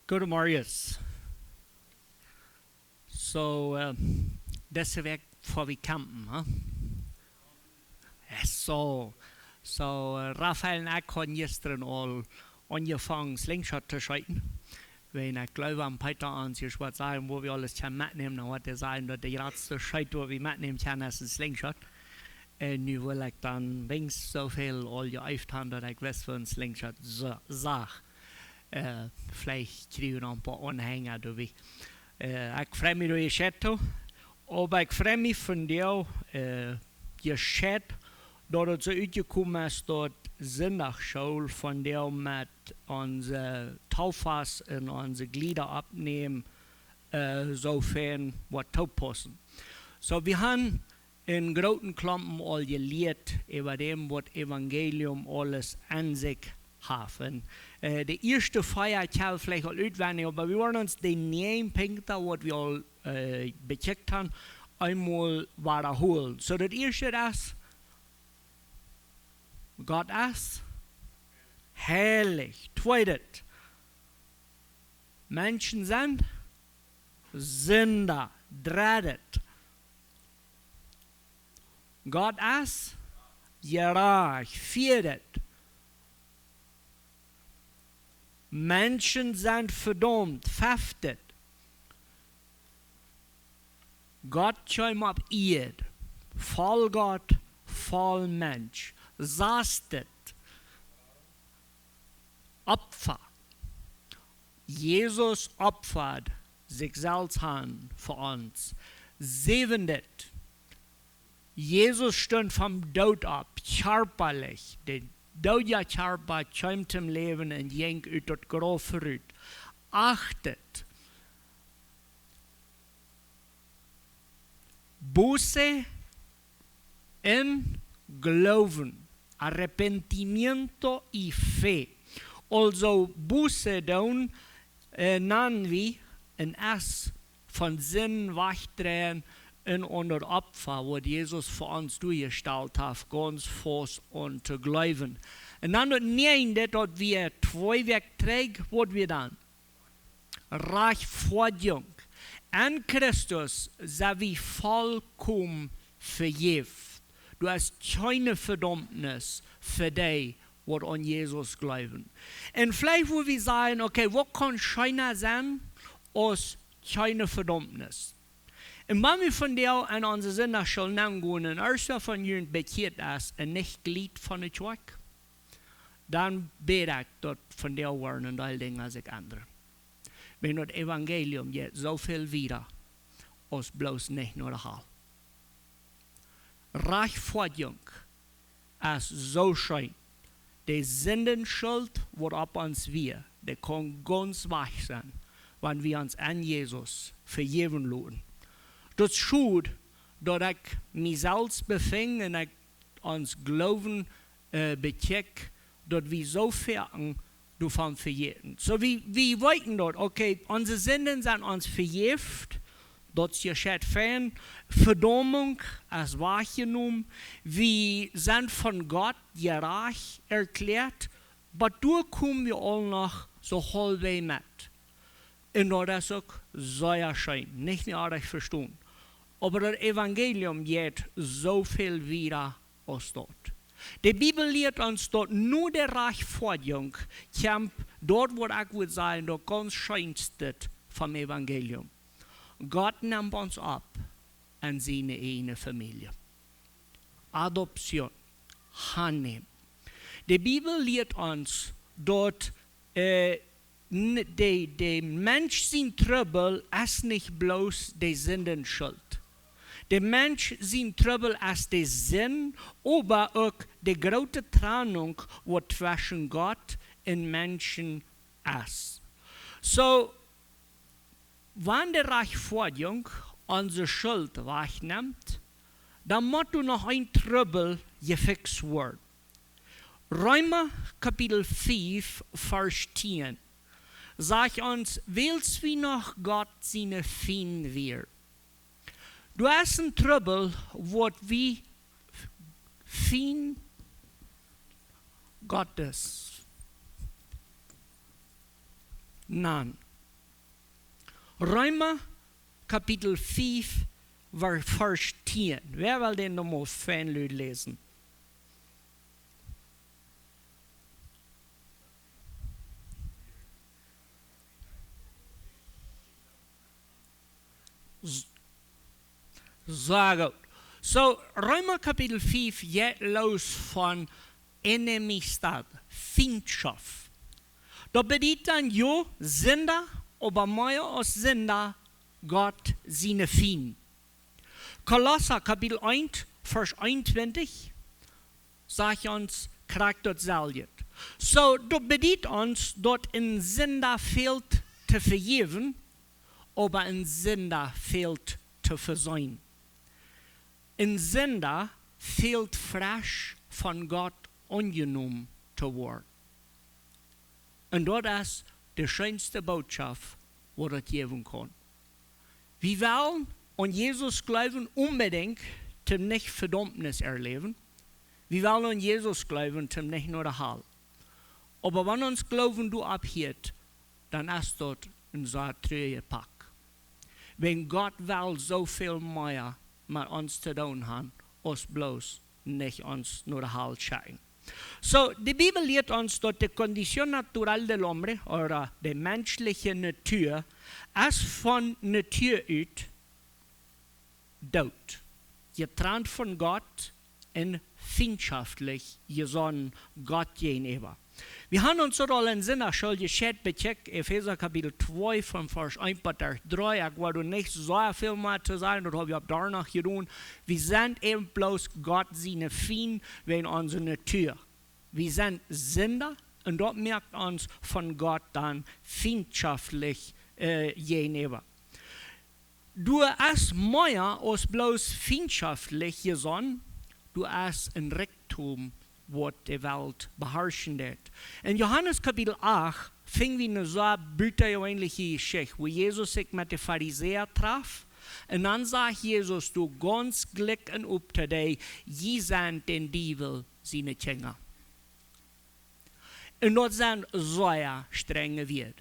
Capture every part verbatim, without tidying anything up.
Goedemorjes. So, eh, dise Wäakj fa wie campen, huh? Yes, so. So, eh, Rafael un ekj hauden jistren aul aunjefongen Slingshot to scheeten. Wan ekj jleew, wan Peter ons hia waut sajen, woo wie aules kjennen metnämen, dan woat hee sajen, daut de jratste Scheet, waut wie metnämen kjennen, es een Slingshot. Un nu well ekj dan weens soo väl aul jeeeft haben, daut ekj wist, woo een Slingshot sa-, sach. Eh, veleicht kjrie wie noch een poa Aunhenja doabie. Eh, ekj frei mie doa jescheit to. Oba ekj frei mie von die, eh, jescheit, daut et soo utjekomen es, daut Sindachschool von die met onse Taufas un onse Jlieda oppnämen, eh, soo fein woat toopaussen. So, wie haben een grooten Klompen aul jelieet äwa däm, waut Evangelium aules aun sikj haft. Un, eh, de ieeschte vea kjenn wie veleicht aul utwendich, oba wie woaren ons de näajen Punkten, waut wie aul, eh, bekjikjt haben, eemol wadaholen. So, daut ieeschte es, Gott es heilich. Tweedet, Menschen sent Sinda. Dreddet, Gott es jerajcht. Vieedet, Menschen sent vedaumt. Feftet, Gott kjeem opp Ieed, voll Gott, voll Mensch. Sastet, Opfa. Jesus opfad sikj selfst han fa ons. Säwendet, Jesus stunt vom Doot opp, kjarpalich. De doodja Kjarpa kjeem toom Läwen un jinkj ut daut Grauf rut. Achtet, Buße un Gloowen, arrepentimiento y fe. Aulsoo Buße doonen, eh, nanen wie un es von Sind wajchdreien un aun daut Opfa, waut Jesus fa ons doajestalt haft, gaunz faust aun to gloowen. Un dan daut näajende, daut wia twee Wäakj trigj, waut wia dan? Rajchtfoadjunk. En Christus sent wie vollkomen vejäft. Doa es kjeene Vedaumnis fa dee, waut aun Jesus gloowen. Un veleicht woa wie sajen, okay, waut kaun scheena sennen aus kjeene Vedaumnis? Un wan wie vondoag en onse Sindachschool nengonen, un ea von junt bekjieet es un nich Jlied von de Kjoakj, dan bäd ekj, daut vondoag woaren een Deel Dinja sikj endren. Wiels daut Evangelium jeit soo väl wieda aus bloos nich no de Hal. Rajchtfoadjunk es soo scheen. De Sindenschult, waut opp ons wia, dee kaun gaunz wajch sennen, wan wie ons aun Jesus vejäwen loten. Daut es schod, daut ekj mie selfst befinj un ekj ons Gloowen, eh, bekjikj, daut wie soo foaken doavon vejäten. So, wie, wie weeten daut, okay, onse Sinden sent ons vejäft, daut es je scheen fein, Vedaumunk es wajchjenomen, wie sent von Gott jerajcht erkjläat, oba doa komen wie aul noch soo haulfwäaj met. Un daut es uk sea scheen, nich mea oajch vestonen. Oba daut Evangelium jeit soo väl wieda aus daut. De Bibel lieet ons, daut no de Rajchtfoadjunk kjemt daut, waut ekj wudd sajen, daut gaunz scheenste vom Evangelium. Gott nemt ons opp en siene ieejne Famielje. Adoption, aunnämen. De Bibel lieet ons, daut, eh, n-, de, de Mensch sien Trubbel es nich bloos de Sindenschult. De Mensch sien Trubbel es de Sind, oba uk de groote Trennunk, waut tweschen Gott un Menschen es. So, wan de Rajchtfoadjunk onse Schult wajchnemt, dan mott doa noch een Trubbel jefikjst woaren. Reema Kapitel fief, Varsch tieen, sajcht ons, wiels wie noch Gott siene Fiend wieren. Doa es een Trubbel, waut wie Fiend Gottes nanen. Reema Kapitel fief, Ver-, Varsch tieen. Wäa well dän noch mol fein lud läsen? S-, sea goot. Soo, Reema Kapitel fief jeit loos von enemistad, Fientschoft. Daut bediet dan jo Sinda, oba mea aus Sinda, Gott siene Fiend. Kolossa Kapitel eent, Varsch eenuntwintich, sajcht ons krakjt daut selwje. Soo, daut bediet ons, daut een Sinda fält to vejäwen, oba een Sinda fält to vesöhnen. Een Sinda fält fresch von Gott aunjenomen to woaren. Un daut es de scheenste Bootschoft, waut daut jäwen kaun. Wie wellen aun Jesus jleewen onbedinjt, toom nich Vedaumnis erläwen. Wie wellen aun Jesus jleewen, toom nich no de Hal. Oba wan ons Gloowen doa oppheet, dan es daut een sea truajet Pak. Wan Gott well soo väl mea met ons to doonen haben, aus bloos nich ons no de Hal schekjen. Soo, de Bibel lieet ons, daut de condición natural del hombre, ooda de menschliche Natua, es von Natua ut doot, jetrant von Gott un fientschoftlich jesonnen Gott jäajenäwa. Wie haben ons daut aul en Sindachschool jescheit bekjikjt, Efeesa Kapitel twee von Varsch eent bat dree. Ekj well doa nich soo väl mea to sajen, daut hab wie opp doano jedonen. Wie sent äwent bloos Gott siene Fiend wäajen onse Natua. Wie sent Sinda un daut moakt ons von Gott dan fientschoftlich, äh, jäajenäwa. Doa es mea aus bloos fientschoftlich jesonnen, doa es een Rikjdom, waut de Welt beharschen deit. En Johanes Kapitel acht finj wie eene sea butajeweenelje Jeschicht, wua Jesus sikj met de Farisäa traft. Un dan sajcht Jesus doa gaunz jlikj un op to dee: "Jie sent dän Diewel siene Kjinja." Un daut sent sea strenje Wieed.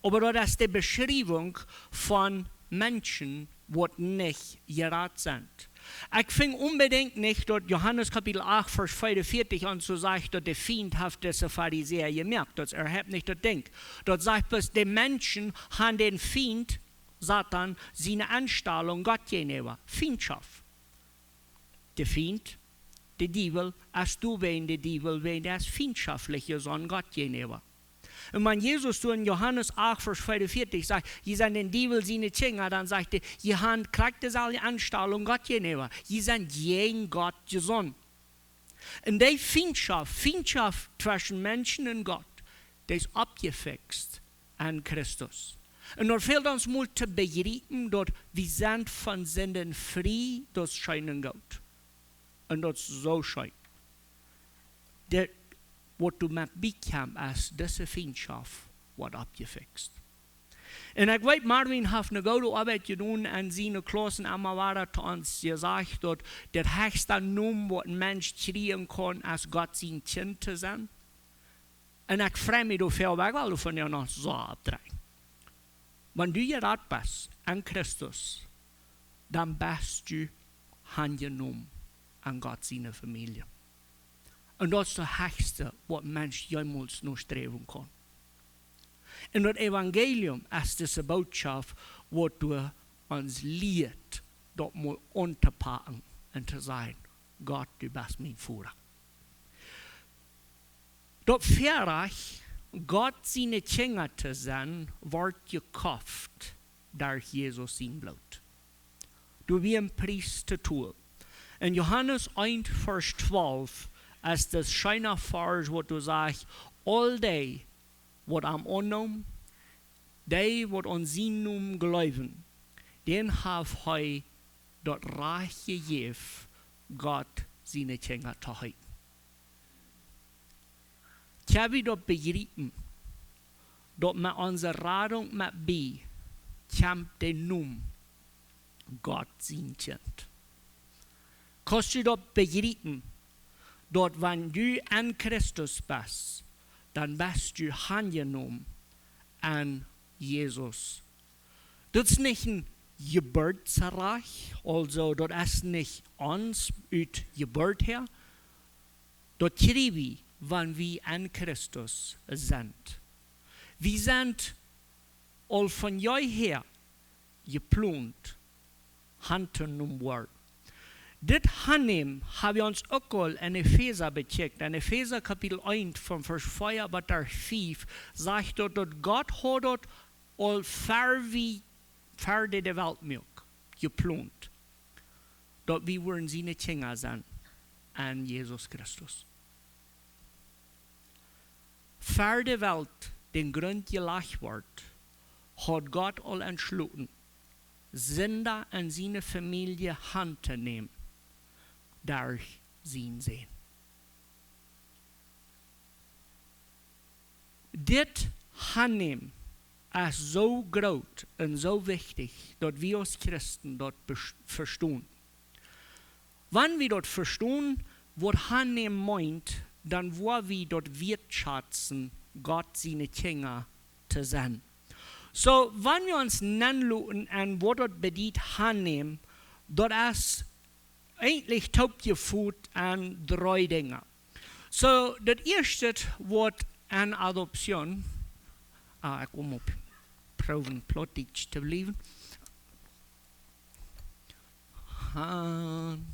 Oba daut es de Beschriewunk von Menschen, waut nich jerat sent. Ekj finj onbedinjt nich, daut Johanes Kapitel acht, Varsch vieeunvieetich ons soo sajcht, daut de Fiend haft dise Farisäa jemoakt. Daut es äwahaupt nich daut Dinkj. Daut sajcht bloos, de Menschen haben dän Fiend, Soton, siene Enstalunk Gott jäajenäwa. Fientschoft. De Fiend, de Diewel, es doawäajen de Diewel, wäajen dee es fientschoftlich jesonnen Gott jäajenäwa. Un wan Jesus doa en Johanes acht, Varsch vieeunvieetich sajcht: "Jie sent dän Diewel siene Kjinja", dan sajcht hee: "Jie haben krakjt deselwje Enstalunk Gott jäajenäwa. Jie sent jäajen Gott jesonnen." Un dee Fientschoft, Fientschoft tweschen Menschen un Gott, dee es oppjefixt en Christus. Un daut fält ons mol to bejriepen, daut wie sent von Sinden frie, daut es scheen un goot. Un daut es soo scheen. Daut, waut doa met bie kjemt, es dise Fientschoft woat oppjefixt. Un ekj weet, Marvin haft eene goode Oabeit jedonen en siene Klaussen emma wada to ons jesajcht, daut de hechste Nomen, waut een Mensch kjrieen kaun, es Gott sien Kjint to sennen. Un ekj frei mie doafäa, oba ekj well doavon jo noch soo oppdreien. Wan du jerat best en Christus, dan best du aunjenomen en Gott siene Famielje. Un daut es daut hechste, waut een Mensch jemols no sträwen kaun. Un daut Evangelium es dise Bootschoft, waut doa ons lieet, daut mol auntopaken un to sajen: "Gott, du best mien Voda." Daut Väarajcht, Gott siene Kjinja to sennen, woat jekoft derch Jesus sien Bloot. Doa wia een Pries to tolen. En Johanes eent, Varsch twalf, es daut scheene Varsch, waut doa sajcht: "Aul dee, waut am aunnämen, dee, waut aun sienen Nomen jleewen, dän haft hee daut Rajcht jejäft, Gott siene Kjinja to heeten." Kjenn wie daut bejriepen, daut met onse Radunk met bie kjemt de Nomen Gott sien Kjint? Kaust du daut bejriepen, daut wan du en Christus best, dan best du aunjenomen en Jesus Daut es nich een Jeburtsrajcht, aulsoo daut es nich ons ut Jeburt häa. Daut kjrie wie, wan wie en Christus sent. Wie sent aul von jeehäa jeplont, hanjenomen worden. Dit Hanjenomen hab wie ons uk aul en Efeesa bekjikjt. En Efeesa Kapitel eent von Varsch vea bat Varsch fief sajcht daut, daut Gott haud daut aul ver wie, ver de, de Welt muak, jeplont, daut wie wudden siene Kjinja sennen en Jesus Christus. Ver de Welt dän Grunt jelajcht wort, haud Gott aul entschloten, Sinda en siene Famielje hanjtonämen derch sienen Sän. Dit Hanjenomen es soo groot un soo wichtich, daut wie aus Christen daut bes-, vestonen. Wan wie daut vestonen, waut Hanjenomen meent, dan woa wie daut wertschätzen, Gott siene Kjinja to sennen. Soo, wan wie ons nenloten en waut daut bediet Hanjenomen, daut es eejentlich toopjefot aun dree Dinja. Soo, daut ieeschte Wuat aun Adoption. Ah, ekj well mau proowen Plautdietsch to bliewen. Hanjenomen.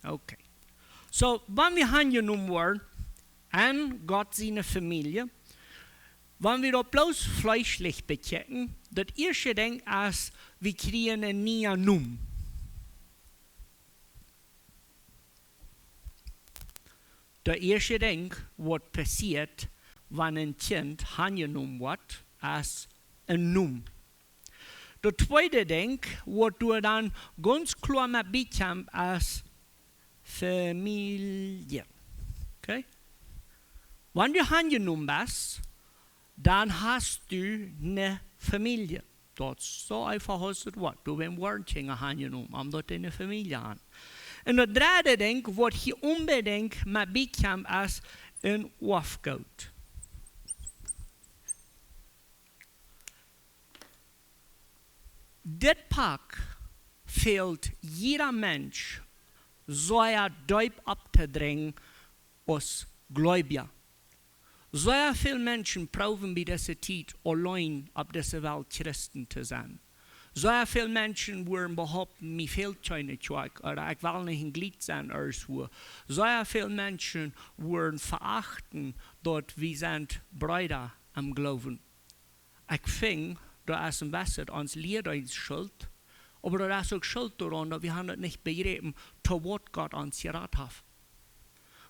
Okay. Soo, wan wie hanjenomen woaren en Gott siene Famielje, wan wie daut bloos fleeschlich bekjikjen, daut ieeschte Dinkj es, wie kjrieen een nieen Nomen. Daut ieeschte Dinkj, waut passieet, wan een Kjint hanjenomen woat, es een Nomen. Daut tweede Dinkj, waut doa dan gaunz kloa met bie kjemt, es Famielje. Okay? Wan du hanjenomen best, dan hast du eene Famielje. Daut es soo eefach aus daut woat. Du best woaren Kjinja hanjenomen, om daut eene Famielje han. Un daut dredde Dinkj, waut hia onbedinjt met bie kjemt, es een Oafgoot. Dit Pak fält jieda Mensch sea deep opptodrinjen aus Gleubja. Sea väl Menschen proowen bie dise Tiet auleen opp dise Welt Christen to sennen. Sea väl Menschen wudden behaupten, mie fält kjeene Kjoakj, ooda ekj well nich een Jlitt sennen, ooda soo. Sea väl Menschen wudden veachten, daut wie sent Breeda em Gloowen. Ekj finj, daut es een bät ons Lieedeenst schult, oba daut es uk schult doaraun, daut wie haben daut nich bejräpen, to waut Gott ons jerat haft.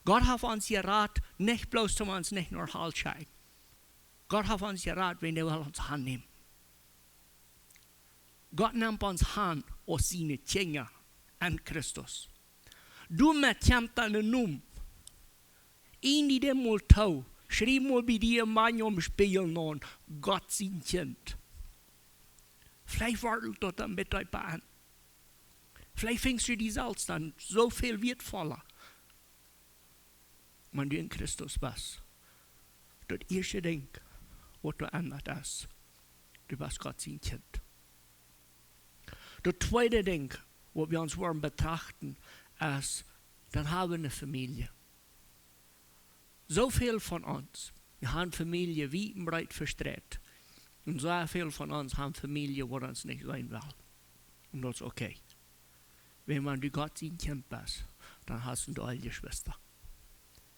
Gott haft ons jerat, nich bloos om ons nich no Hal schekjen. Gott haft ons jerat, wiels hee well ons aunnämen. Gott nemt ons aun aus siene Kjinja en Christus. Du met kjemt dan een Nomen. Ieejent mol too, schriew mol bie die Maun aum Spieejel aun, Gott sien Kjint. Veleicht woat daut dan met die bie. Veleicht finjst du die selfst dan soo väl wieetvolla. Wan du en Christus best, daut ieeschte Dinkj, waut doa endat es, du best Gott sien Kjint. Daut tweede Dinkj, waut wie ons woaren betrachten, es, dan haben wie eene Famielje. Soo väl von ons, wie haben Famielje wiet un breet vestreit. Un soo väl von ons haben Famielje, waut ons nich seenen well. Un daut es okay. Wan, wan du Gott sien Kjint best, dan hast du aul Jeschwista.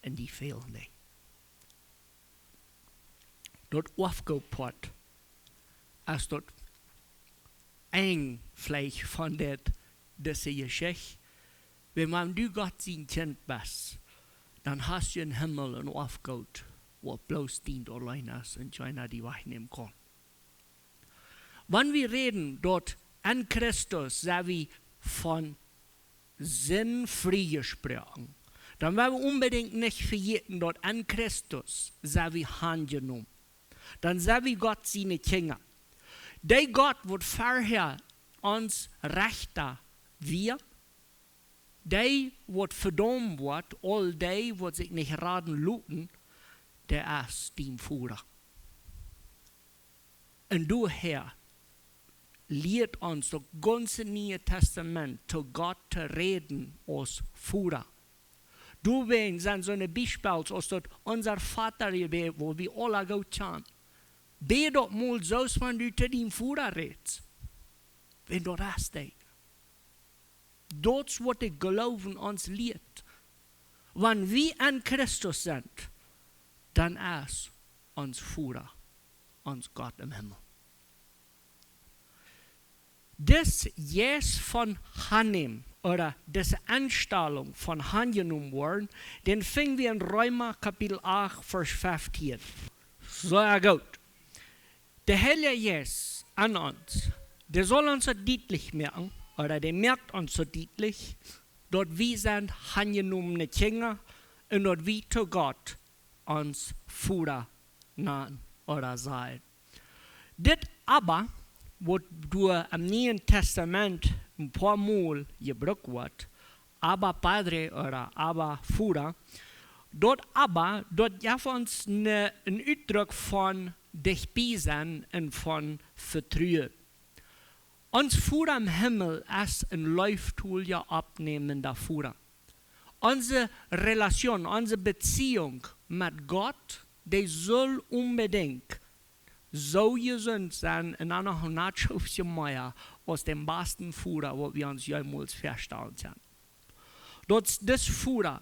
Un dee fälen nich. Daut Oafgoot Poat, aus daut Enj veleicht von dit, dise Jeschicht. Wan, wan du Gott sien Kjint best, dan hast du em Himmel een Oafgoot, waut bloos dient auleen es un kjeena die wajchnämen kaun. Wan wie räden, daut en Christus sent wie von Sind friejesproaken, dan woa wie onbedinjt nich vejäten, daut en Christus sent wie aunjenomen. Dan sent wie Gott siene Kjinja. Dee Gott, waut verhäa ons Rechta wia, dee, waut vedaumt woat, aul dee, waut sikj nich raden loten, dee es dien Voda. Un doahäa lieet ons daut gaunze Niee Tastament to Gott to räden aus Voda. Doawäajen sent soone Biespels aus daut Unser Vater Jebäd, waut wie aula goot kjanen. Bäd daut mol soo aus wan du to dien Voda rätst. Wan daut es dee. Daut es waut de Gloowen ons lieet. Wan wie en Christus sent, dan es ons Voda ons Gott em Himmel. Dis Jeist von Hannemen, ooda dise Enstalunk von hanjenomen woaren, dän finj wie en Reema Kapitel acht, Varsch feftieen. Sea goot. De Heilje Jeist en ons, dee saul ons soo dietlich moaken, ooda dee moakt ons soo dietlich, daut wie sent hanjenomne Kjinja un daut wie to Gott ons Voda nanen ooda sajen. Dit Abba, waut doa em Nieen Tastament een poa Mol jebrukt woat, Abba Padre ooda Abba Voda, daut Abba, daut jeft ons ne, een Utdruck von dicht bie sennen un von Vetruen. Ons Voda em Himmel es een leeftolja, oppnämenda Voda. Onse Relation, onse Beziehung met Gott, dee saul onbedinjt soo jesunt sennen un dan noch een Natschofje mea aus dän basten Voda, waut wie ons jemols väastalen kjennen. Daut es dis Voda,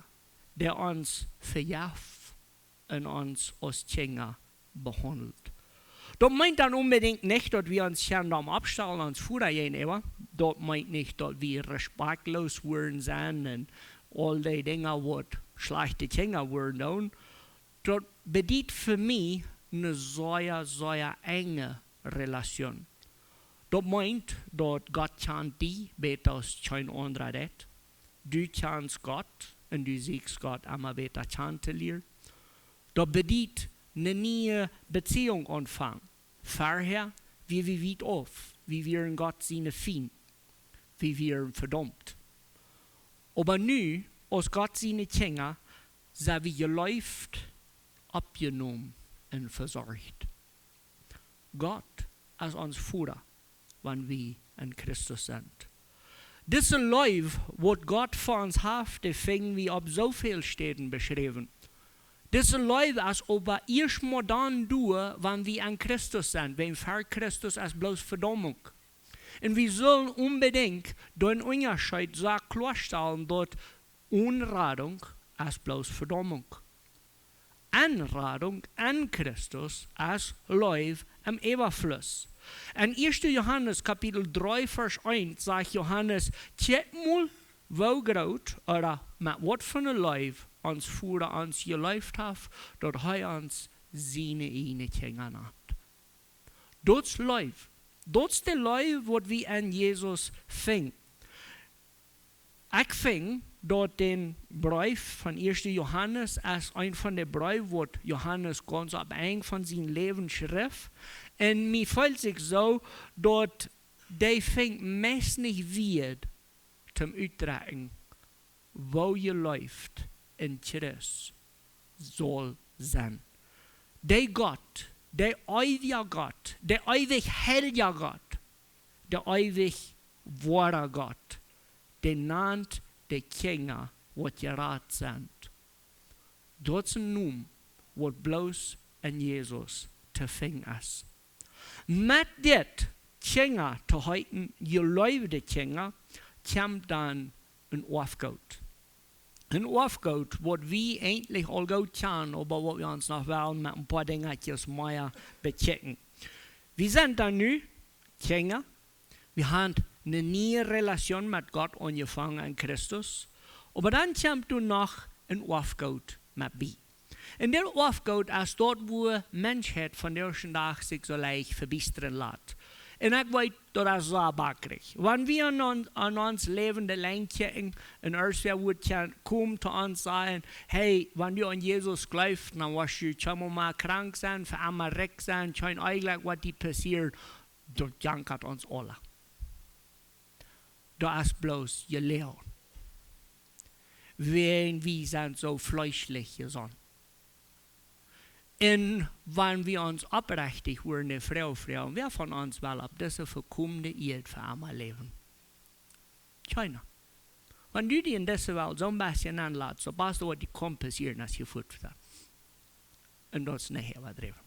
dee ons vejeft un ons aus Kjinja behaundelt. Daut meent dan onbedinjt nich, daut wie ons kjennen doaromm oppstalen ons Voda jäajenäwa. Daut meent nich, daut wie respektloos woaren sent un aul dee Dinja, waut schlajchte Kjinja woaren doonen. Daut bediet fa mie ne sea, sea enje Relation. Daut meent, daut Gott kjant die bäta aus kjeen aundra deit. Du kjanst Gott un du sieekjst Gott emma bäta kjanen to lieren. Daut bediet ne niee Beziehung aunfangen. Verhäa wia wie wiet auf, wie wieren Gott siene Fiend, wie wieren vedaumt. Oba nu, aus Gott siene Kjinja, sent wie jeleeft, oppjenomen un vesorcht. Gott es ons Voda, wan wie en Christus sent. Dise Leew, waut Gott fa ons haft, dee finj wie opp soo väl Städen beschräwen. Dise Leew es oba ieescht mau dan doa, wan wie en Christus sent, wiels ver Christus es bloos Vedaumunk. Un wie sellen onbedinjt dän Unjascheet soo kloastalen, daut one Radunk es bloos Vedaumunk. En Radunk en Christus es Leew em Äwafluss. En ieeschte Johanes Kapitel dree Varsch eent sajcht Johanes: "Kjikjt mol, woo groot, ooda met waut fa ne Leew ons Voda ons jeleeft haft, daut hee ons siene ieejne Kjinja nant." Daut es Leew. Daut es de Leew, waut wie en Jesus finjen. Ekj finj daut dän Breef von ieeschte Johanes es een von de Breew, waut Johanes gaunz aum Enj von sien Läwen schreef. Un mie feelt sikj soo, daut dee finjt meist nich Wieed toom utdrekjen, woo jeleeft een Christ saul sennen. De Gott, de eewja Gott, de eewich heilja Gott, de eewich woara Gott, dee nant de Kjinja, waut jerat sent. Daut es een Nomen, waut bloos en Jesus to finjen es. Met dit Kjinja to heeten, jeleewde Kjinja, kjemt dan een Oafgoot. Een Oafgoot, waut wie eejentlich aul goot kjanen, oba waut wie ons noch wellen met een poa Dinja mea bekjikjen. Wie sent dan nu Kjinja. Wie haben ne niee Relation met Gott aunjefongen en Christus. Oba dan kjemt doa noch een Oafgoot met bie. Un dit Oafgoot es daut, woo Menschheit vondoag dän Dach sikj soo leicht vebiestren lat. Un ekj weet, daut es soo bakrich. Wan wie aun, aun, aun ons Läwen de Lenj kjikjen, un irjentwäa wudd kjennen komen to ons sajen: "Hey, wan du aun Jesus jleefst, dan woascht du kjeenmol mea krank sennen, fa emma rikj sennen, kjeen Onjlekj woat die passieren." Daut jankat ons aula. Daut es bloos jeloagen. Wiels wie sent soo fleeschlich jesonnen. Un wan wie ons oprechtich wudden de Froag froagen, wäa von ons well opp dise vekomne Ieed fa emma läwen? Kjeena. Wan du die en dise Welt soon bestje nenlatst, dan best du waut die kaun passieren aus je fuat. Un daut es nich äwadräwen.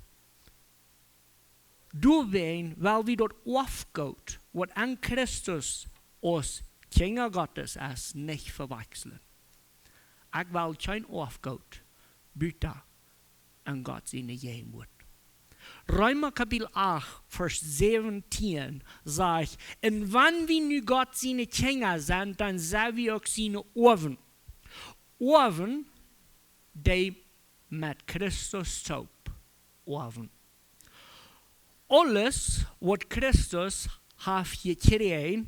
Doawäajen well wie daut Oafgoot, waut en Christus aus Kjinja Gottes es, nich vewakjslen. Ekj well kjeen Oafgoot buta en Gott siene Jäajenwuat. Reema Kapitel acht, Varsch säwentieen sajcht: Un wan wie nu Gott siene Kjinja sent, dan sent wie uk siene Oawen. Oawen, dee met Christus toop oawen. Aules, waut Christus haft jekjräajen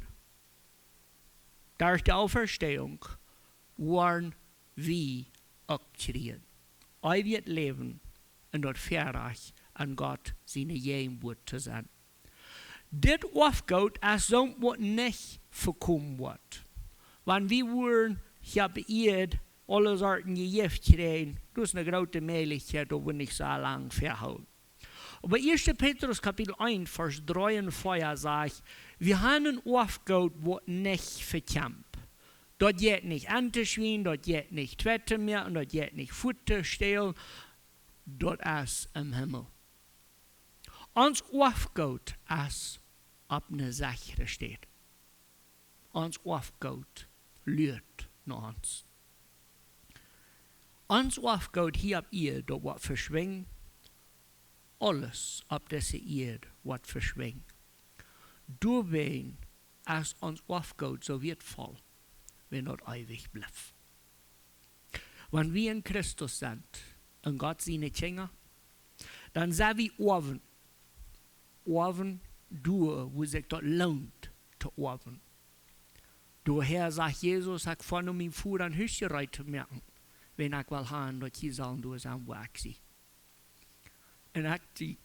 derch de Auferstehung, woaren wie uk kjrieen. Eewjet Läwen un daut Väarajcht, en Gott siene Jäajenwuat to sennen. Dit Oafgoot es soont, waut nich vekomen woat. Wan wie wudden hia opp Ieed aule Sorten Jejäft kjrieen, daut es ne groote Mäajlichkjeit, daut wie nich soo lang vehoolen. Oba Ieeschte Petrus Kapitel eent, Varsch dree un vea sajcht: Wie haben een Oafgoot, waut nich vekjemt. Daut jeit nich auntoschwienen, daut jeit nich twei to moaken, daut jeit nich fuat to stälen, daut es em Himmel. Ons Oafgoot es opp ne sechre Städ. Ons Oafgoot luat no ons. Ons Oafgoot hia opp Ieed, daut woat veschwinjen. Aules opp dise Ieed woat veschwinjen. Doawäajen es ons Oafgoot soo wieetvoll, wiels daut eewich blift. Wan wie en Christus sent, en Gott siene Kjinja, dan sent wie Oawen. Oawen doa, wua sikj daut loont to oawen. Doahäa sajcht Jesus: Ekj foa no mien Voda een Hus reed to moaken, wiels ekj well han, daut jie sellen doa sennen, wua ekj sie. Un ekj sie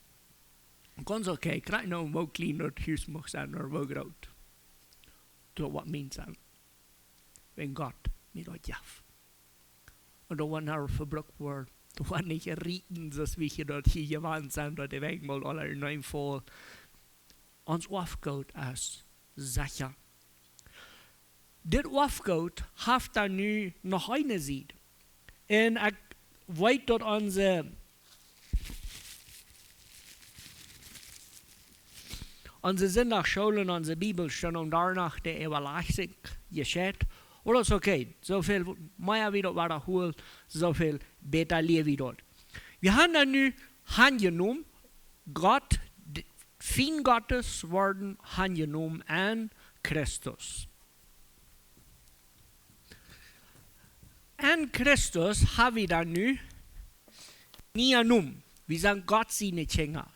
gaunz okay, krakjt no woo kjlien daut Hus mucht sennen, ooda woo groot. Daut woat mient sennen, wan Gott mie daut jeft. Un daut woat nich vebrukt woaren. Daut woat nich rieten, soo aus wie daut hia jewant sent, daut de Wäaj mol aula nenn foll. Ons Oafgoot es secha. Dit Oafgoot haft dan nu noch eene Sied. Un ekj weet, daut onse, onse Sindachschool un onse Bibelstund om Darnach de Äwalajchunk jescheit. Oba daut es okay. Soo väl mea wie daut wadahoolen, soo väl bäta lia wie daut. Wie haben dan nu aunjenomen, Gott, de Fient Gottes worden aunjenomen en Christus. En Christus haben wie dan nu niee Nomen. Wie sent Gott siene Kjinja.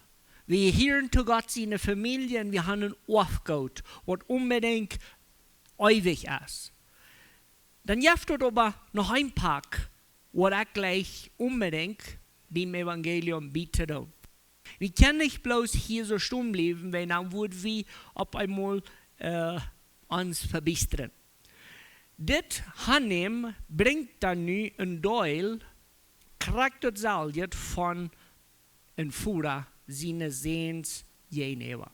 Wie jehieren to Gott siene Famielje un wie haben een Oafgoot, waut onbedinjt eewich es. Dan jeft daut oba noch een Poat, waut ekj jlikj onbedinjt biem Evangelium bie to doonen. Wie kjennen nich bloos hia soo stonen bliewen, wiels dan wudden wie opp eemol, äh, ons vebiestren. Dit aunnämen brinjt dan nu een Deel, krakjt daut selwje von een Voda siene Säns jäajenäwa.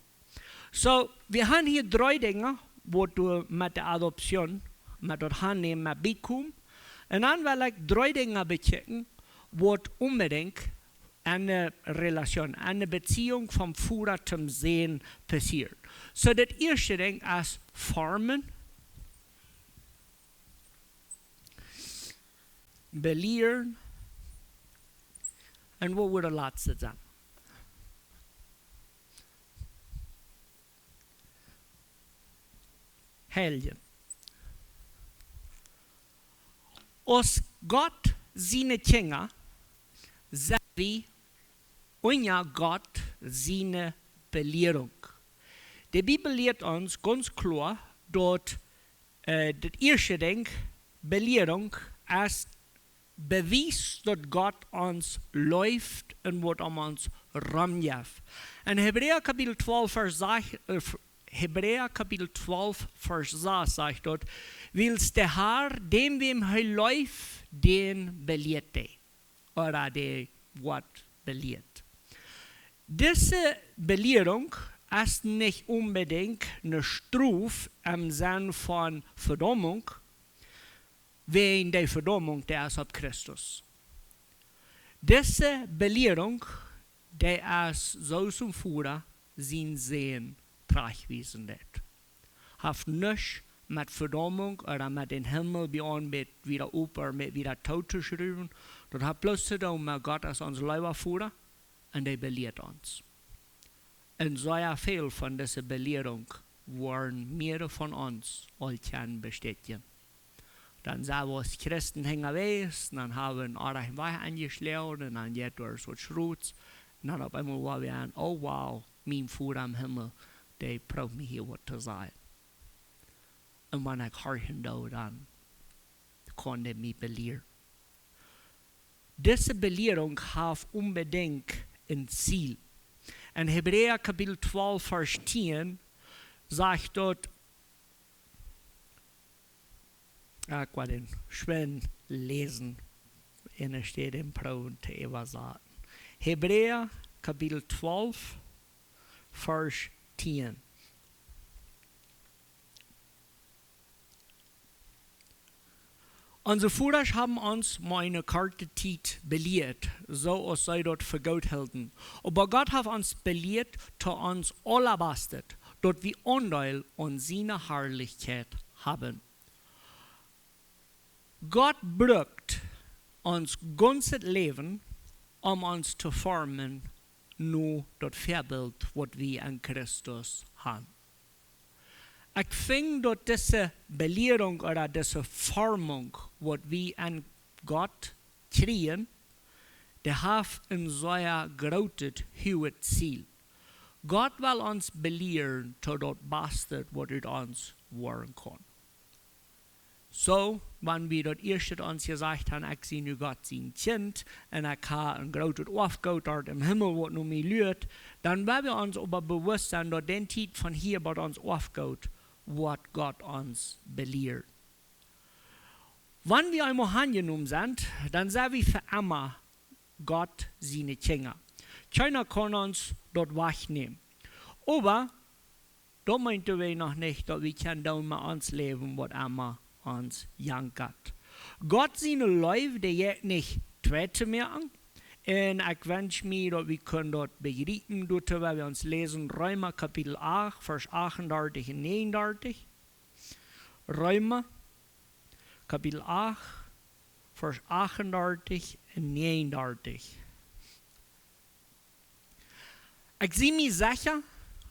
Soo, wie haben hia dree Dinja, waut doa met de Adoption, met daut Aunnämen, met biekomen. Un dan well ekj dree Dinja bekjikjen, waut onbedinjt en de Relation, en de Beziehung von Voda toom Sän passieet. Soo, daut ieeschte Dinkj es formen, belieren, un waut woat daut latste sennen? Heiljen. Aus Gott siene Kjinja sent wie unja Gott siene Belierunk. De Bibel lieet ons gaunz kloa, daut, äh, daut ieeschte Dinkj, Belierunk, es Bewies, daut Gott ons leeft un waut om ons rom jeft. En Hebräa Kapitel twalf, Varsch sach-, äh, Hebräa Kapitel twalf, Varsch sas sajcht daut: Wiels de Har, dän wäm hee leeft, dän belieet hee. Ooda dee woat belieet. Dise Belierunk es nich onbedinjt eene Strof em Senn von Vedaumunk, wäajen de Vedaumunk, dee es opp Christus. Dise Belierunk, dee es soo aus een Voda sienen Sän trajchtwiesen deit. Haft nuscht met Vedaumunk ooda met dän Himmel bie ons, met wada opp ooda met wada too to schriewen. Daut haft bloos to doonen met Gott es ons leewa Voda un dee belieet ons. Un sea väl von dise Belierunk woaren mierere von ons aul kjennen bestätjen. Dan sent wie aus Christen hinjawäajes, dan haben wie eenen oajen Wajch enjeschloagen un dan jeit doa waut Schrots. Un dan opp eemol woa wie aun, oh wow, mien Voda em Himmel, dee prooft mie hia waut to sajen. Un wan ekj horchen doo, dan kaun dee mie belieren. Dise Belierunk haft onbedinjt een Ziel. En Hebräa Kapitel twalf, Varsch tieen sajcht daut, ah, ekj woa dän schwind läsen, enne Städ dän proowen to äwasaten. Hebräa Kapitel twalf, Varsch tieen. Onse Vodasch haben ons mau eene korte Tiet belieet, soo aus see daut fa goot hilden. Oba Gott haft ons belieet to ons aulabastet, daut wie Aundeel aun siene Harlichkjeit haben. Gott brukt ons gaunzet Läwen, om ons to formen no daut Väabilt, waut wie en Christus haben. Ekj finj daut dise Belierunk ooda dise Formunk, waut wie en Gott kjrieen, dee haft een sea grootet, huaget Ziel. Gott well ons belieren to daut Baste, waut ut ons woaren kaun. Soo, wan wie daut ieescht ons jesajcht haben, ekj sie nu Gott sien Kjint, un ekj hab een grootet Oafgoot doa em Himmel, waut no mie luat, dan woa wie ons oba bewusst sennen, daut dee Tiet von hia bat ons Oafgoot, woat Gott ons belieren. Wan wie eemol aunjenomen sent, dan sent wie fa emma Gott siene Kjinja. Kjeena kaun ons daut wajchnämen. Oba daut meent doawäajen noch nich, daut wie kjennen doonen met ons Läwen, waut emma ons jankat. Gott siene Leew, dee jeit nich twei to moaken. Un ekj wensch mie, daut wie kjennen daut bejriepen, doaderch, wan wie ons läsen, Reema Kapitel acht, Varsch achtundartich un näajenundartich. Reema, Kapitel acht, Varsch achtundartich un näajenundartich. Ekj sie mie secha,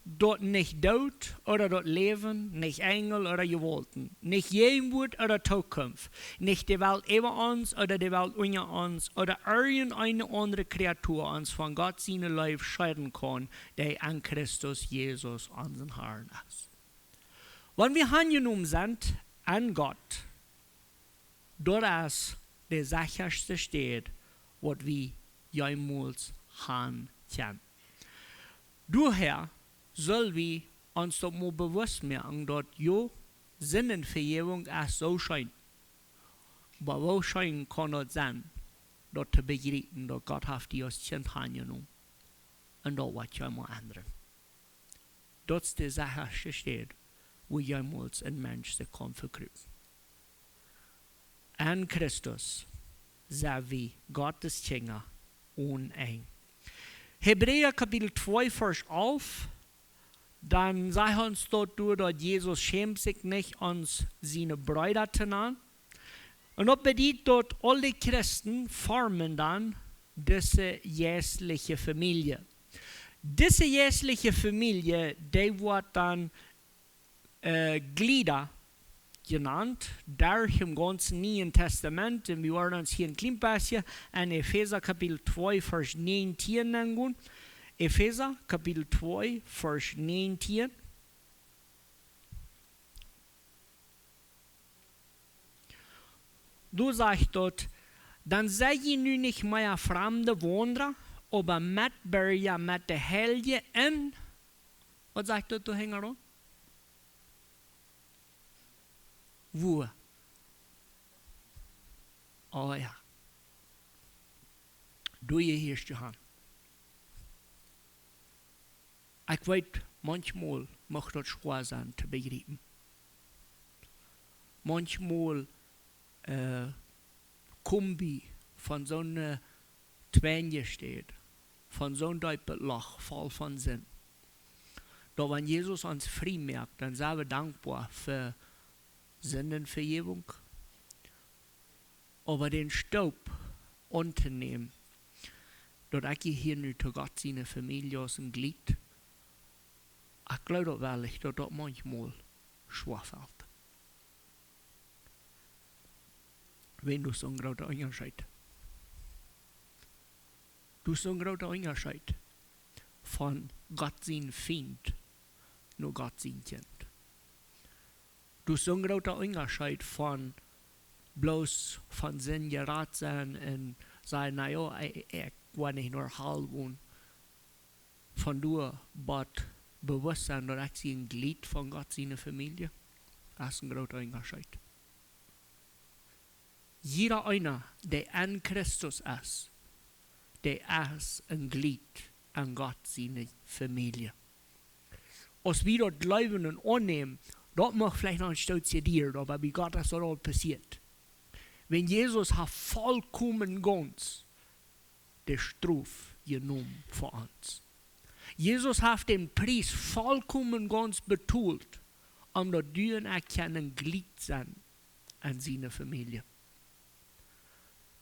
daut nich Doot ooda daut Läwen, nich Enjel ooda Jewaulten, nich Jäajenwoat ooda Tookunft, nich de Welt äwa ons ooda de Welt unja ons ooda irjent eene aundre Kreatua ons von Gott siene Leew scheiden kaun, dee en Christus Jesus, onsen Harn, es. Wan wie aunjenomen sent aun Gott, daut es de sechaschte Städ, waut wie jemols haben kjennen. Doahäa sell wie ons daut mol bewusst moaken, daut jo, Sindenvejäwunk es soo scheen. Oba woo scheen kaun daut sennen, daut to bejriepen, daut Gott haft die aus Kjint aunjenomen? Un daut woat kjeenmol endren. Daut es de sechaschte Städ, wua jemols een Mensch sikj kaun vekjrieen. En Christus sent wie Gott siene Kjinja onen Enj. Hebräa Kapitel twee, Varsch alf, dan sajcht ons daut doa, daut Jesus schämt sikj nich, ons siene Breeda to nanen. Un daut bediet, daut aule Christen formen dan dise jeistliche Famielje. Dise jeistliche Famielje, dee woat dan, äh, Glieda jenant, derch em gaunzen Nieen Tastament. Un wie woaren ons hia een kjlien bät en Efeesa Kapitel twee, Varsch näajentieen aungonen. Efeesa Kapitel twee, Varsch näajentieen. Doa sajcht daut: Dan sie jie nu nich mea framde Waundra, oba Metberja met de Heilje en, waut sajcht daut doa hinjaraun? Wua? Oh jo. Doa hia hieescht Johan. Ekj weet, manchmol mucht daut schwoa sennen to bejriepen. Manchmol äh, kom wie von soone Twenje Städ, von soon deepet Loch, voll von Sind. Daut wan Jesus ons frie moakt, dan sent wie dankboa fa Sindenvejäwunk. Oba dän Staup auntonämen, daut ekj hia nu to Gott siene Famielje aus een Jlied, ekj jleew daut werkjlich, daut daut manchmol schwoa felt. Wan doa soon groota Unjascheet. Doa soon groota Unjascheet von Gott sien Fient no Gott sien Kjint. Doa soon groota Unjascheet von bloos von Sind jerat sennen un sajen, na jo, ekj, ekj woa nich no Hal gonen. Von doa bat bewusst sennen, daut ekj sie een Jlied von Gott siene Famielje, es een groota Unjascheet. Jieda eena, dee en Christus es, dee es een Jlied en Gott siene Famielje. Aus wie daut jleewen un aunnämen, daut mucht veleicht noch een Stootje dieren, oba bie Gott es daut aul passieet. Wan Jesus haft volkomen gaunz de Strof jenomen fa ons. Jesus haft dän Pries volkomen gaunz betolt, om daut du un ekj kjennen een Jlied sennen en siene Famielje.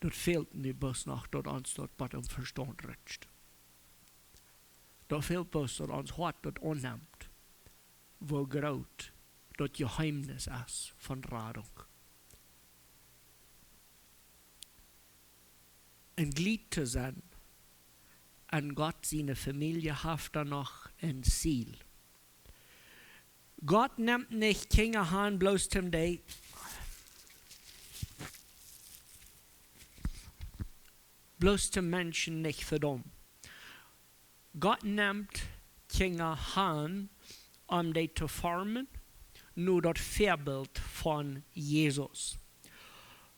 Daut fält nu bloos noch, daut ons daut bot em Vestaunt rutscht. Daut fält bloos, daut ons Hoat daut aunnemt, woo groot daut Jeheemnis es von Radunk. Een Jlied to sennen en Gott siene Famielje haft dan noch een Ziel. Gott nemt nich Kjinja aun bloos toom dee, bloos toom Menschen nich vedaumen. Gott nemt Kjinja aun, om dee to formen, no daut Väabilt von Jesus.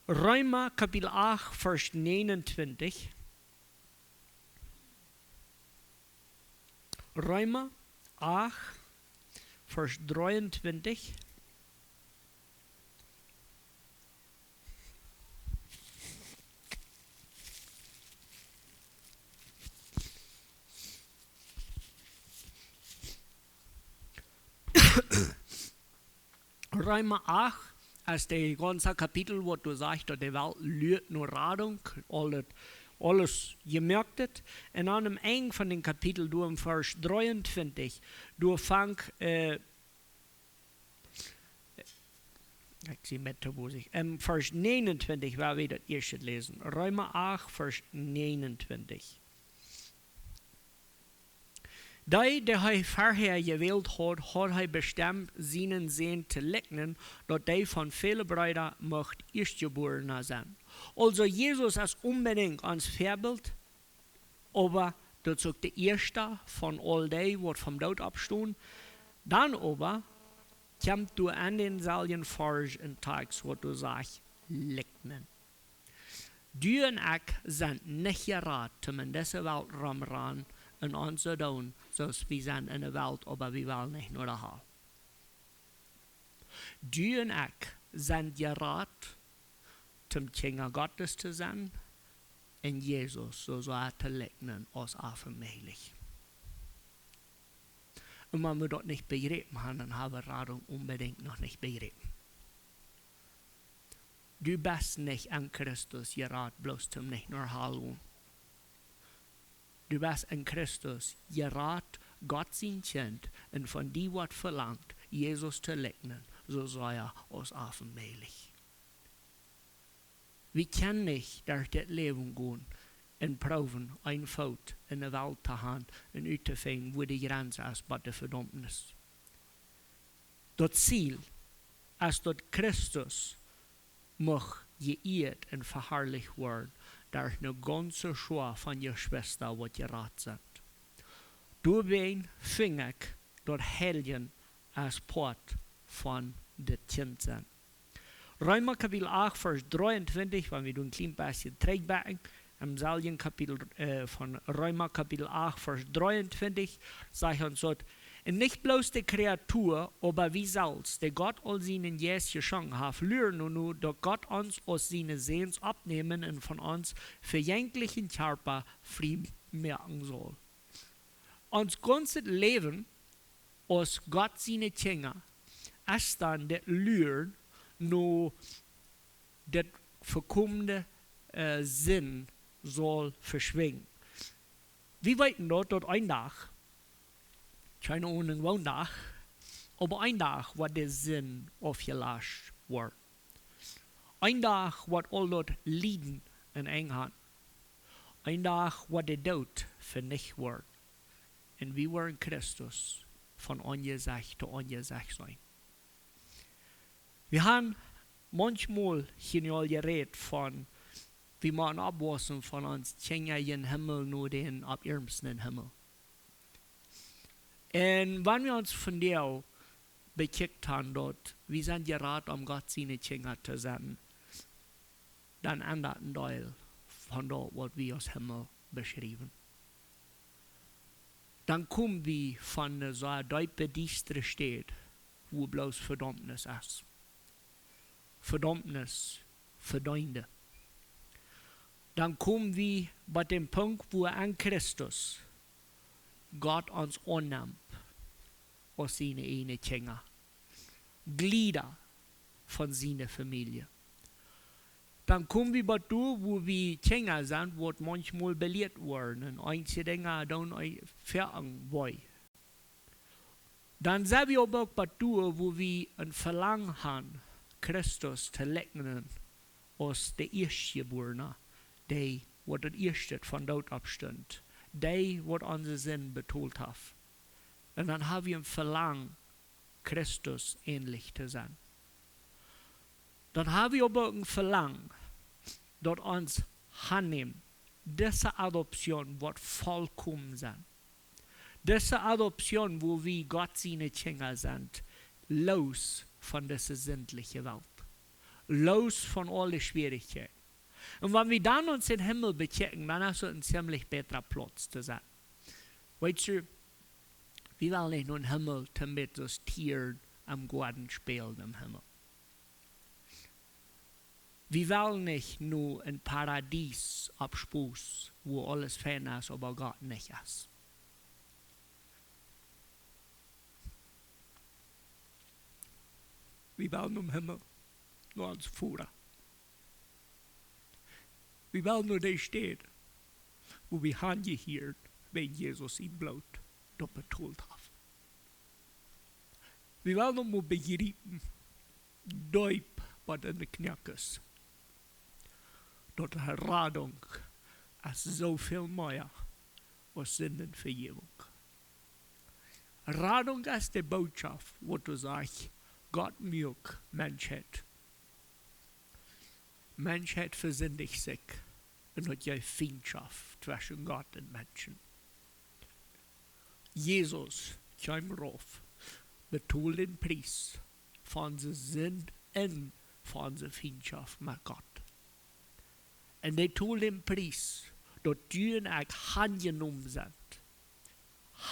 Reema Kapitel acht, Varsch negenuntwintich. Reema acht, Varsch dreeuntwintich. Reema acht es daut gaunze Kapitel, waut doa sajcht, daut de Welt luat no Radunk, aul daut, aules jemoakt haft. Un aum Enj von dän Kapitel, doa em Varsch dreeuntwintich, doa fangt, äh, ekj sie met to bosich. Em Varsch negenuntwintich, woa wie daut ieescht läsen. Reema acht, Varsch negenuntwintich. Dee, dee hee verhäa jewält haud, haud hee bestemt, sienen Sän to likjnen, daut dee von väle Breeda mucht Ieeschtjebuarna sennen. Aulsoo, Jesus es onbedinjt ons Väabilt, oba daut es uk de ieeschta von aul dee, waut vom Doot oppstonen. Dan oba kjemt doa aun dänselwjen Varsch een Tekst, waut doa sajcht, likjnen. Du un ekj sent nich jerat, om en dise Welt romtorannen un ons to doonen, soo aus wie sent en de Welt, oba wie wellen nich no de Hal. Du un ekj sent jerat, om Kjinja Gottes to sennen, un Jesus soo sea to likjnen aus opp mäajlich. Un wan wie daut nich bejräpen haben, dan haben wie Radunk onbedinjt noch nich bejräpen. Du best nich en Christus jerat, bloos om nich no Hal gonen. Du best en Christus jerat, Gott sien Kjint, un von die woat velangt, Jesus to likjnen, soo sea aus opp mäajlich. Wie kjennen nich derch dit Läwen gonen un proowen, een Foot en de Welt to haben un uttofinjen, wua de Jrenz es bie de Vedaumnis. Daut Ziel es, daut Christus mucht jeieet un veharlicht woaren derch ne gaunze Schoa von Jeschwista, waut jerat sent. Doawäajen finj ekj daut Heiljen aus Poat von daut Kjint sennen. Reema Kapitel acht, Varsch dreeuntwintich, wan wie doa een kjlien bät trigjbakjen, Em selwjen Kapitel, äh, von Reema Kapitel acht, Varsch dreeuntwintich, sajcht ons daut: "Un nich bloos de Kreatua, oba wie selfst, dee Gott aul sienen Jeist jeschonken haft, luren nu, nu, daut Gott ons aus siene Säns oppnämen un von ons vejenkjlichen Kjarpa frie moaken saul." Ons gaunzet Läwen aus Gott siene Kjinja es dan daut Luren no daut vekomne, äh, Sind saul veschwinjen. Wie weeten daut, daut een Dach, kjeene Ahnung, woon Dach, oba een Dach woat de Sind aufjelascht woaren. Een Dach woat aul daut Lieden een Enj han. Een Dach woat de Doot venicht woaren. Un wie woaren Christus von Aunjesecht to Aunjesecht seenen. Wie han maunchmol hia nu aul jerät von, wie motten oppwaussen von ons Kjinja em Himmel no dän opp Ieed sien Himmel. Un wan wie ons vondoag bekjikjt han, daut wie sent jerat om Gott siene Kjinja to sennen, dan endat een Deel von daut, waut wie aus Himmel beschriewen. Dan komen wie von eene sea deepe, diestre Städ, wua bloos Vedaumnis es. Vedaumnis, vedeende. Dan komen wie bie dän Punkt, wua en Christus Gott ons aunnemt aus siene eejne Kjinja, Jlieda von siene Famielje. Dan komen wie bie doa, wua wie Kjinja sent, waut maunchmol belieet woaren un eenje Dinja dan foaken wee. Dan sent wie oba uk bie doa, wua wie een Velangen han, Christus to likjnen aus de Ieeschtjebuarne, dee waut daut ieeschte von Doot oppstunt, dee waut onse Sind betolt haft. Un dan ha wie een Velangen, Christus änlich to sennen. Dan ha wie oba uk een Velangen, daut ons aunnämen, dise Adoption woat volkomen sennen. Dise Adoption, wua wie Gott siene Kjinja sent, loos von dise sindliche Welt, loos von aule Schwierichkjeiten. Un wan wie dan ons em Himmel bekjikjen, dan es et een ziemlich bätra Plauz to sennen. Weetst du, wie wellen nich nom Himmel, toom met soo aus Tieren em Goaden spälen em Himmel. Wie wellen nich no een Paradies opp Spos, wua aules fein es, oba Gott nich es. Wie wellen nom Himmel, no ons Voda. Wie wellen no dee Städ, wua wie hanjehieren, wiels Jesus sien Bloot daut betolt haft. Wie wellen daut mol bejriepen, deep bat enne Knoakes, daut Radunk es soo väl mea aus Sindenvejäwunk. Radunk es de Bootschoft, waut doa sajcht, Gott muak Menschheit. Menschheit vesindicht sikj un daut jeft Fientschoft tweschen Gott un Menschen. Jesus kjeem rauf, betold dän Pries von onse Sind un von onse Fientschoft met Gott. Un hee betold dän Pries, daut du un ekj aunjenomen sent.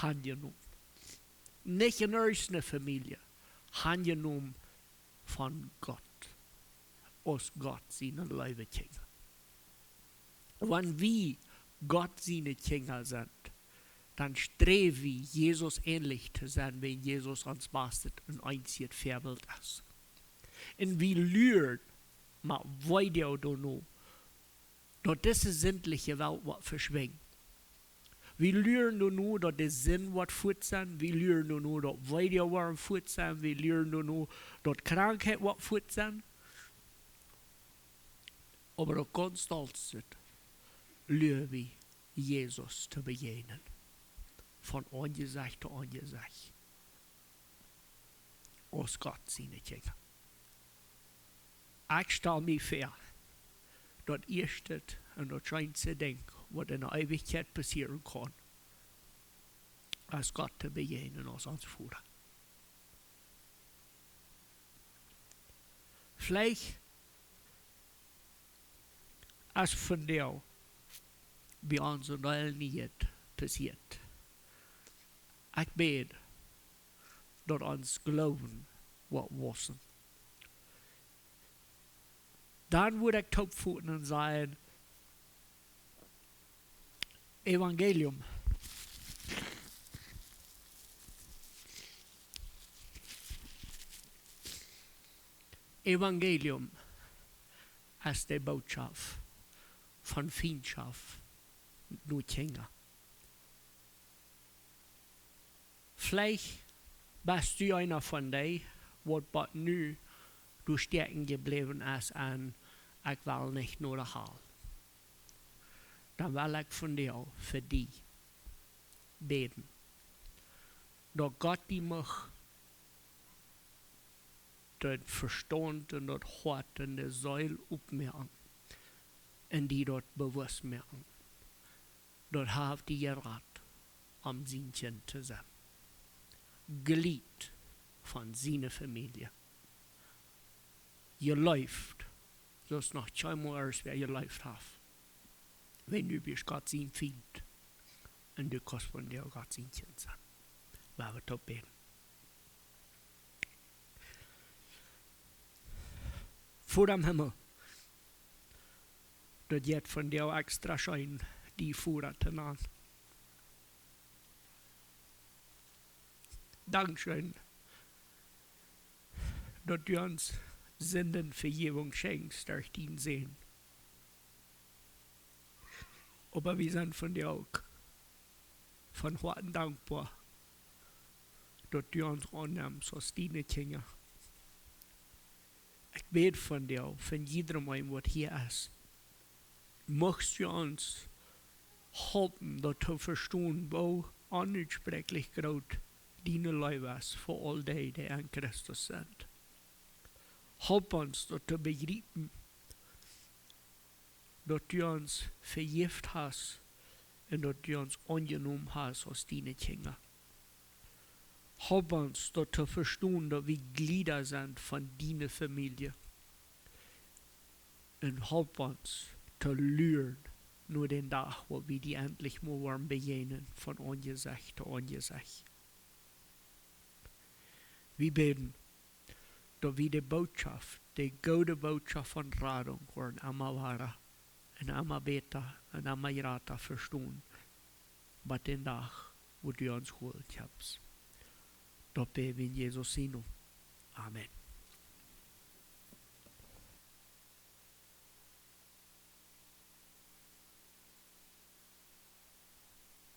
Aunjenomen. Nich en irjent eene Famielje. Aunjenomen von Gott. Aus Gott siene leewe Kjinja. Wan wie Gott siene Kjinja sent, dan sträw wie, Jesus änlich to sennen, wiels Jesus ons bastet un eensjet Väabilt es. Un wie luren, mau wieda doano, daut dise sindliche Welt woat veschwinjen. Wie luren doano, daut de Sind woat fuat sennen. Wie luren doano, daut Weedoag woat fuat sennen. Wie luren doano, daut Krankheit woat fuat sennen. Oba daut gaunz dollste, lua wie Jesus to bejäajnen. Von Aunjesecht to Aunjesecht. Aus Gott siene Kjinja. Ekj stal mie väa, daut ieeschte un daut scheenste Dinkj, waut enne Eewichkjeit passieren kaun, es Gott to bejäajnen aus ons Voda. Veleicht es vondoag bie ons een Deel Nieet passieet. Ekj bäd, daut ons Gloowen woat wausen. Dan wudd ekj toopfoten un sajen: Evangelium. Evangelium es de Botschaft von Fientschoft no Kjinja. Veleicht best du eena von dee, waut bat nu doa stäakjen jebläwen es un: Ekj well nich no de Hal. Dan well ekj vondoag fa die bäden, daut Gott die mucht dän Vestaunt un daut Hoat un de Seel opmoaken un die daut bewust moaken, daut hee haft die jerat, om sien Kjint to sennen. Jlikj von siene Famielje. Jeleeft, soo aus noch kjeenmol ieescht wäa jeleeft haft. Wan du best Gott sien Fient un du kaust vondoag Gott sien Kjint sennen. Lot ons toop bäden. Voda em Himmel, daut jeit vondoag extra scheen, die Voda to nanen. Dankscheen, daut du ons Sindenvejäwunk schenkjst derch dienen Sän. Oba wie sent vondoag uk von Hoaten dankboa, daut du ons aunnemst aus diene Kjinja. Ekj bäd vondoag fa jiedrem, waut hia es. Muchst du ons halpen, daut to vestonen, woo onutspriekjlich groot diene Leew es fa aul dee, dee en Christus sent. Halp ons daut to bejriepen, daut du ons vejäft hast un daut du ons aunjenomen hast aus diene Kjinja. Halp ons daut to vestonen, daut wie Jlieda sent von diene Famielje. Un halp ons to luren no dän Dach, wua wie die entlich mol woaren bejäajnen, von Aunjesecht to Aunjesecht. Wie bäden, daut wie de Botschaft, de goode Botschaft von Radunk, woaren emma wada un emma bäta un emma jrata vestonen, bat dän Dach, wua du ons holen kjemst. Daut bäd wie en Jesus sien Nomen. Amen.